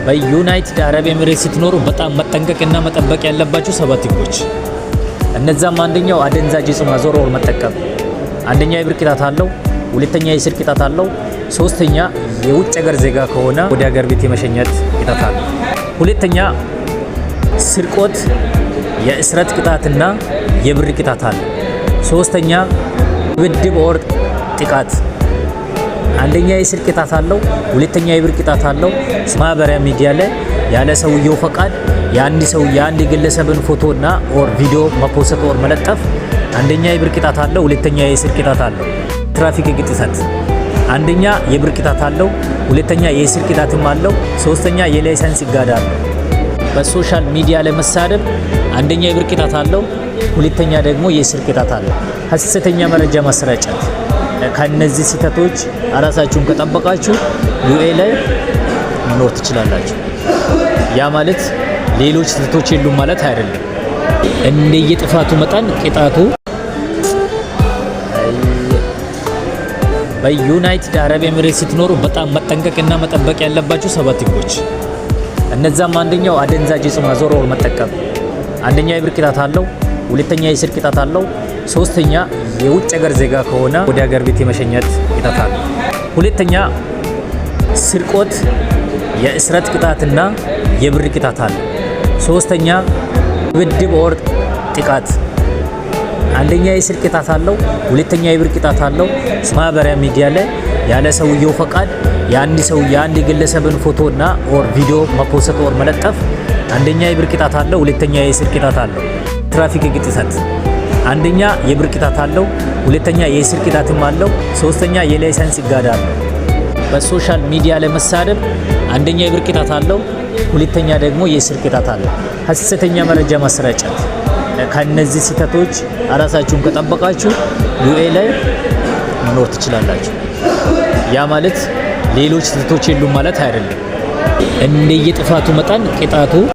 በዩናይትድ አረብ ኤሚሬትስ ስትኖሩ በጣም መጠንቀቅና መጠበቅ ያለባችሁ ሰባት ህጎች። እነዛም አንደኛው አደንዛዥ እጽ ማዞር or መጠቀም፣ አንደኛ የብር ቅጣት አለው፣ ሁለተኛ የእስር ቅጣት አለው፣ ሶስተኛ የውጭ ሀገር ዜጋ ከሆነ ወደ ሀገር ቤት የመሸኘት ቅጣት አለው። ሁለተኛ ስርቆት የእስረት ቅጣትና የብር ቅጣት አለው። ሶስተኛ ድብድብ or ጥቃት፣ አንደኛ የእስር ቅጣት አለው፣ ሁለተኛ የብር ቅጣት አለው። ማህበራዊ ሚዲያ ላይ ያለ ሰውየው ፈቃድ የአንድ ሰው የአንድ ግለሰብን ፎቶና or ቪዲዮ መፖሰት or መለጠፍ አንደኛ የብር ቅጣት አለው፣ ሁለተኛ የእስር ቅጣት አለው። ትራፊክ ሕግ ጥሰት አንደኛ የብር ቅጣት አለው፣ ሁለተኛ የእስር ቅጣትም አለው፣ ሶስተኛ የ license እገዳ አለው። በ social media ላይ መሳደብ አንደኛ የብር ቅጣት አለው፣ ሁለተኛ ደግሞ የእስር ቅጣት አለው። ሐሰተኛ መረጃ ማሰራጨት፣ ከነዚህ ስህተቶች ራሳችሁን ከጠበቃችሁ UAE ላይ መኖር ትችላላችሁ። ያ ማለት ሌሎች ስህተቶች የሉም ማለት አይደለም። እንደየጥፋቱ መጠን ቅጣቱ። በዩናይትድ አረብ ኤሚሬትስ ስትኖሩ በጣም መጠንቀቅና መጠበቅ ያለባችሁ ሰባት ህጎች። እነዛም አንደኛው አደንዛዥ እጽ ማዞር or መጠቀም፣ አንደኛ የብር ቅጣት አለው፣ ሁለተኛ የእስር ቅጣት አለው፣ ሶስተኛ የውጭ ሀገር ዜጋ ከሆነ ወደ ሀገር ቤት የመሸኘት ቅጣት አለው። ሁለተኛ ስርቆት የእስረት ቅጣትና የብር ቅጣት አለው። ሶስተኛ ድብድብ or ጥቃት፣ አንደኛ የእስር ቅጣት አለው፣ ሁለተኛ የብር ቅጣት አለው። ማህበራዊ ሚዲያ ላይ ያለ ሰውየው ፈቃድ የአንድ ሰው የአንድ ግለሰብን ፎቶና or ቪዲዮ መፖሰት or መለጠፍ አንደኛ የብር ቅጣት አለው፣ ሁለተኛ የእስር ቅጣት አለው። ትራፊክ ሕግ ጥሰት አንደኛ የብር ቅጣት አለው፣ ሁለተኛ የእስር ቅጣትም አለው፣ ሶስተኛ የ license እገዳ አለው። በ social media ላይ መሳደብ አንደኛ የብር ቅጣት አለው፣ ሁለተኛ ደግሞ የእስር ቅጣት አለው። ሐሰተኛ መረጃ ማሰራጨት፣ ከነዚህ ስህተቶች ራሳችሁን ከጠበቃችሁ UAE ላይ መኖር ትችላላችሁ። ያ ማለት ሌሎች ስህተቶች የሉም ማለት አይደለም። እንደየጥፋቱ መጠን ቅጣቱ።